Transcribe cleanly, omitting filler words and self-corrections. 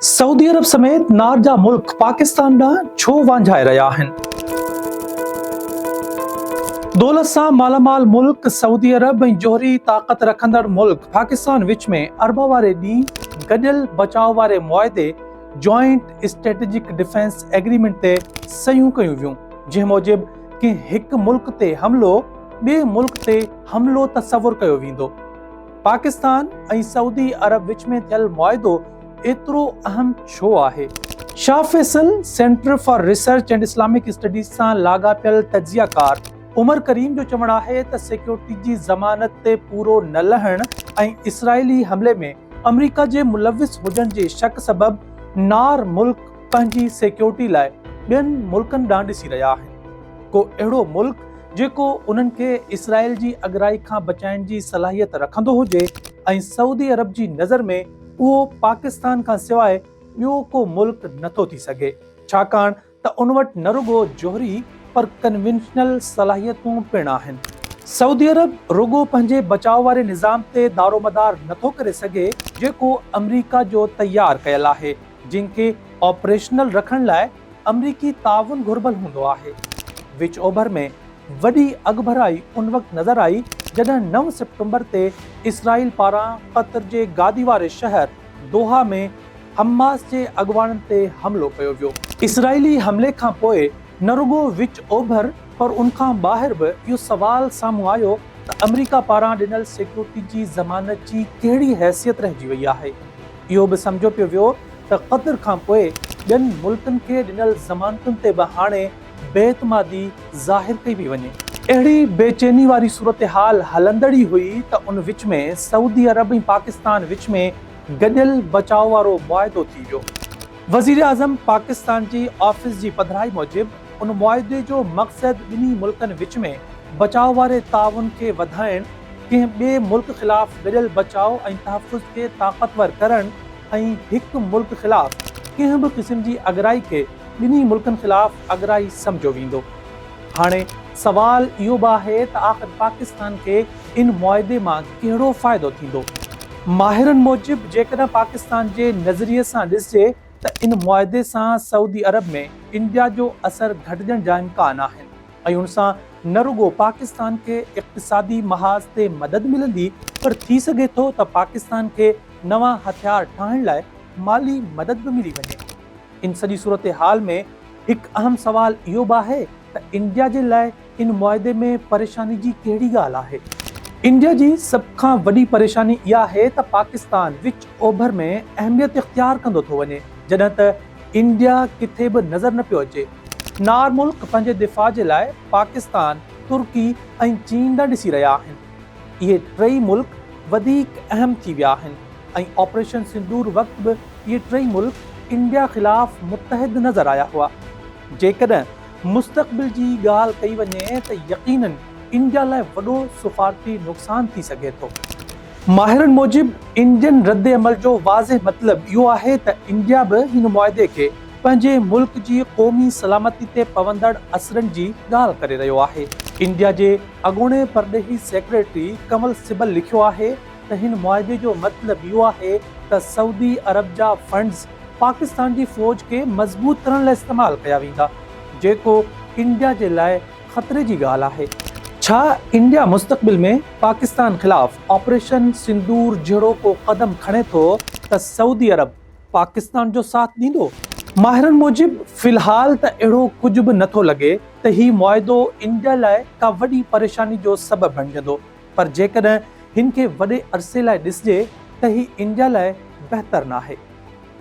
سعودي عرب سميت نار جا ملڪ پاڪستان ڏانهن ڇو وانجهائي رهيا آهن؟ دولت سان مالا مال ملڪ سعودي عرب ۽ جوهري طاقت رکندڙ ملڪ پاڪستان وچ ۾ اربع واري ڏينهن گڏيل بچاء واري معاهدي جوائنٽ اسٽريٽجڪ ڊفينس ايگريمينٽ تي صحيحون ڪيون ويون، جنهن موجب ڪنهن هڪ ملڪ تي حملو ٻئي ملڪ تي حملو تصور ڪيو ويندو. پاڪستان ۽ سعودي عرب وچ ۾ ٿيل معاهدو ايترو اهم ڇو آهي؟ Shah Faisal centre for research and Islamic studies سان لاڳاپيل تجزيه ڪار عمر ڪريم جو چوڻ آهي ته سيڪيورٽي جي ضمانت تي پورو نه لهڻ ۽ اسرائيلي حملي ۾ آمريڪا جي ملوث هجڻ جي شڪ سبب نار ملڪ پنهنجي سيڪيورٽي لاء ٻين ملڪن ڏانهن ڏسي رهيا آهن. ڪو اهڙو ملڪ جيڪو انهن کي اسرائيل جي اڳرائي کان بچائڻ جي صلاحيت رکندو هجي ۽ سعودي عرب جي نظر ۾ اهو پاڪستان کان سواء ٻيو ڪو ملڪ نٿو ٿي سگهي ڇاڪاڻ ته ان وٽ نه رڳو جوهري پر ڪنوينشنل صلاحيتون پڻ آهن. سعودي عرب رڳو پنهنجي بچاء واري نظام تي دارومدار نٿو ڪري سگهي جيڪو آمريڪا جو تيار ڪيل آهي جنهن کي آپريشنل رکڻ لاء آمريڪي تعاون گهربل هوندو آهي. وچ اوڀر ۾ وڏي اڳڀرائي ان وقت نظر آئي جڏهن نو سيپٽمبر تي اسرائيل پاران قطر جي گادي واري شهر دوحا ۾ حماس جي اڳواڻن تي حملو ڪيو ويو. اسرائيلي حملي کان پوء نه رڳو وچ اوڀر پر ان کان ٻاهر به اهو سوال سامهون آيو ته آمريڪا پاران ڏنل سيڪيورٽي جي ضمانت جي ڪهڙي حيثيت رهجي وئي آهي. اهو به سمجهيو پيو ويو ته قطر کان پوء ٻين ملڪن کي ڏنل ضمانتن تي به هاڻي بي اعتمادي ظاهر ڪئي پئي وڃي. اهڙي بيچيني واري صورتحال هلندڙ ئي هئي ته ان وچ ۾ سعودي عرب ۽ پاڪستان وچ ۾ گڏيل بچاء وارو معاهدو ٿي ويو. وزيراعظم پاڪستان جي آفيس جي پڌرائي موجب ان معاهدي جو مقصد ٻنهي ملڪن وچ ۾ بچاء واري تعاون کي وڌائڻ، ڪنهن ٻئي ملڪ خلاف گڏيل بچاء ۽ تحفظ کي طاقتور ڪرڻ ۽ هڪ ملڪ خلاف ڪنهن به قسم جي اڳرائي کي ٻنهي ملڪن خلاف اڳرائي سمجهيو ويندو. هاڻي سوال اهو به آهي ته آخر پاڪستان کي ان معاهدي مان ڪهڙو فائدو ٿيندو؟ ماهرن موجب جيڪڏهن پاڪستان جي نظريي سان ڏسجي ته ان معاهدي سان سعودي عرب ۾ انڊيا جو اثر گهٽجڻ جا امڪان آهن ۽ ان سان نه رڳو پاڪستان کي اقتصادي محاذ تي مدد ملندي پر ٿي سگهي ٿو ته پاڪستان کي نوان هٿيار ٺاهڻ لاء مالي مدد به ملي وڃي. ان سڄي صورتحال ۾ هڪ اهم سوال اهو به آهي ته انڊيا جي لاء ان معاهدي ۾ پريشاني جي ڪهڙي ڳالهه آهي؟ انڊيا جي سڀ کان وڏي پريشاني اها آهي ته پاڪستان وچ اوڀر ۾ اهميت اختيار ڪندو ٿو وڃي جڏهن ته انڊيا ڪٿي به نظر نه پيو اچي. نار ملڪ پنهنجي دفاع جي لاء پاڪستان، ترڪي ۽ چين ڏانهن ڏسي رهيا آهن. اهي ٽئي ملڪ وڌيڪ اهم ٿي ويا آهن ۽ آپريشن سندور وقت به اهي ٽئي ملڪ انڊيا خلاف متحد نظر آيا هئا. جيڪڏهن مستقبل جي ڳالهه ڪئي وڃي ته يقينن انڊيا لاء وڏو سفارتي نقصان ٿي سگهي ٿو. ماهرن موجب انڊين رد عمل جو واضح مطلب اهو آهي ته انڊيا به هن معاهدي کي پنهنجي ملڪ جي قومي سلامتي تي پوندڙ اثرن جي ڳالهه ڪري رهيو آهي. انڊيا جي اڳوڻي پرڏيهي سيڪريٽري ڪنول سبل لکيو آهي ته هن معاهدي جو مطلب اهو آهي ته سعودي عرب جا فنڊز پاڪستان جي فوج کي مضبوط ڪرڻ لاء استعمال ڪيا ويندا، جيڪو انڊيا جي لاء خطري جي ڳالهه آهي. ڇا انڊيا مستقبل ۾ پاڪستان خلاف آپريشن سندور جهڙو ڪو قدم کڻي ٿو ته سعودي عرب پاڪستان جو ساٿ ڏيندو؟ ماهرن موجب في الحال ته اهڙو ڪجهه به نٿو لڳي ته هي معاهدو انڊيا لاء ڪا وڏي پريشاني جو سبب بڻجندو پر جيڪڏهن هن کي وڏي عرصي لاء ڏسجي ته هي انڊيا لاء بهتر ناهي.